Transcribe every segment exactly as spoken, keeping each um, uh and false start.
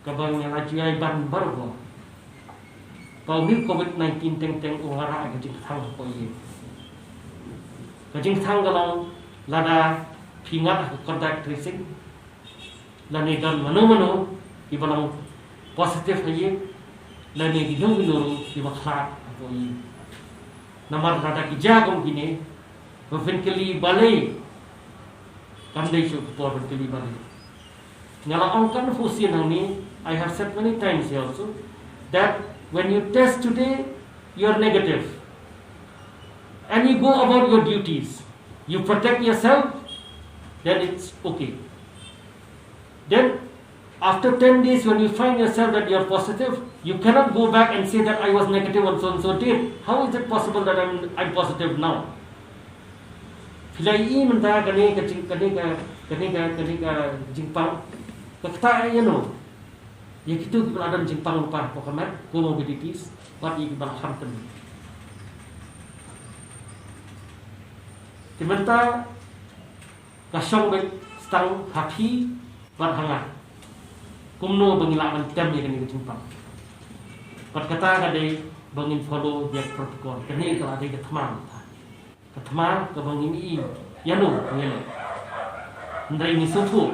Kaba nga la ju ai ban baroh. Ba u mih covid nineteen teng teng u la rah ka jingthang ko ye. Ka jingthang ka long lada phi ngat ha ka contact tracing. Lane don mano mano kiba long positive ha ye. Lane ki dong ki nuru kiba khlad ko ye. Namar lada ki ja kum kine, ba phin kylli balei. Kam dei shuh ka por ban kylli balei. Nga la ong kan fu sien hangne, I have said many times here also, that when you test today, you're negative. And you go about your duties. You protect yourself, then it's okay. Then, after ten days, when you find yourself that you're positive, you cannot go back and say that I was negative on so and so date. How is it possible that I'm, I'm positive now? Phi la i mynta kane ka jing, kane ka, kane ka, kane ka jingpang. Ka kata ïa no. Ïa kito kiba la don jingpang lypa, pok ka met, comorbidities, bad ïa kiba la kham tynrai. Te mynta ka shong beit tang ha phi bad ha nga. Kumno ba ngi lah ban tem ïa kane ka jingpang. Bad kata ka dei ba ngin follow ïa ka protocol. Kane ka la dei ka thma. Ka thma kaba ngin i ïa no ngin. Hynrei ngi sngewthuh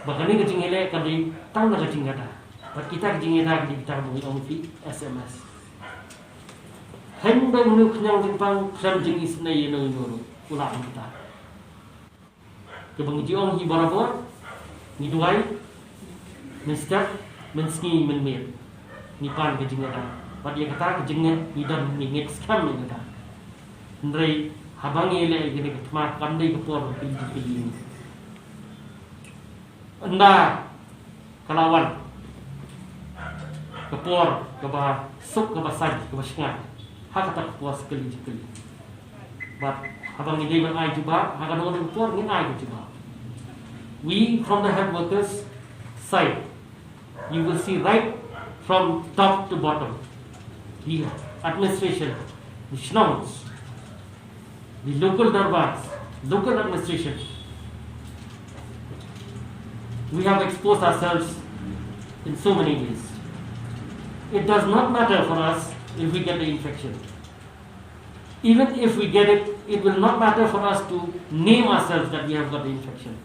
ba kane ka jingïaleh ka dei tang na ka jingïada. Bad kita ka jingïada ka dei kita kaba ngi ong phi S M S. Hynrei mano khñiang jingpang khlem jingisynei ïa no ïa no ruh u lah ban kita. Kaba ngi ju ong hi barabor, ngi duwai mynstep, mynsngi, mynmiet. Ngi pan ka jingngeit. Bad ïa kata ka jingngeit ngi don, ngi ngeit skhem ïa kata. Hynrei haba ngi leh ïa kane ka thma, kam dei ka por ba phi ju phi. Ynda ka la wan ka por kaba suk, kaba saiñ, kaba shngaiñ, ha kata ka por sa kylli jingkylli. Bad haba ngi dei ban ai jubab ha kano kano ka por, ngin ai ka jubab. We from the health workers side, you will see right from top to bottom, the administration, the shnongs, the local darbars, local administration. We have exposed ourselves in so many ways. It does not matter for us if we get the infection. Even if we get it, it will not matter for us to name ourselves that we have got the infection.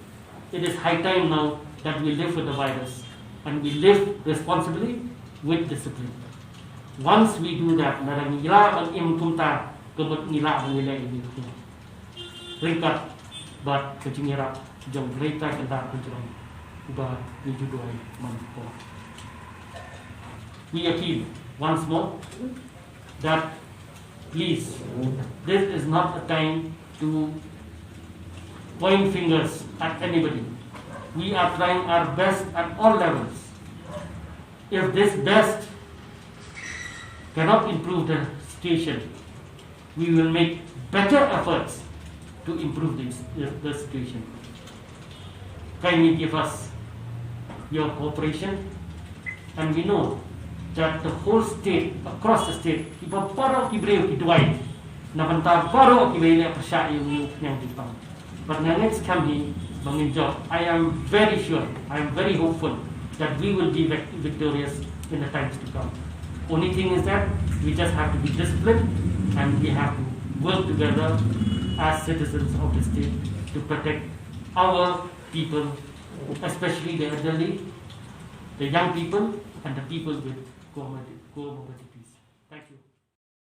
It is high time now that we live with the virus and we live responsibly with discipline. Once we do that, lada ngi lah ban im kumta, ka mut ngi lah ban ïaleh ïa ngi kumta. Ryngkat bad ka jingïarap jong U Blei, ka dei ka jingïarap ba ngi ju duwai man ko. We appeal once more that please, this is not a time to point fingers at anybody. We are trying our best at all levels. If this best cannot improve the situation, we will make better efforts to improve this, the, the situation. Kindly give us your cooperation, and we know that the whole state, across the state, kiba baroh ki briew ki duwai na bynta baroh kiba ïaleh pyrshah ïa u khñiang jingpang. Bad nga ngeit skhem hi ba ngin jop. I am very sure, I am very hopeful that we will be vic-, victorious in the times to come. Only thing is that we just have to be disciplined and we have to work together as citizens of the state to protect our people, especially the elderly, the young people, and the people with comorbid-, comorbidity.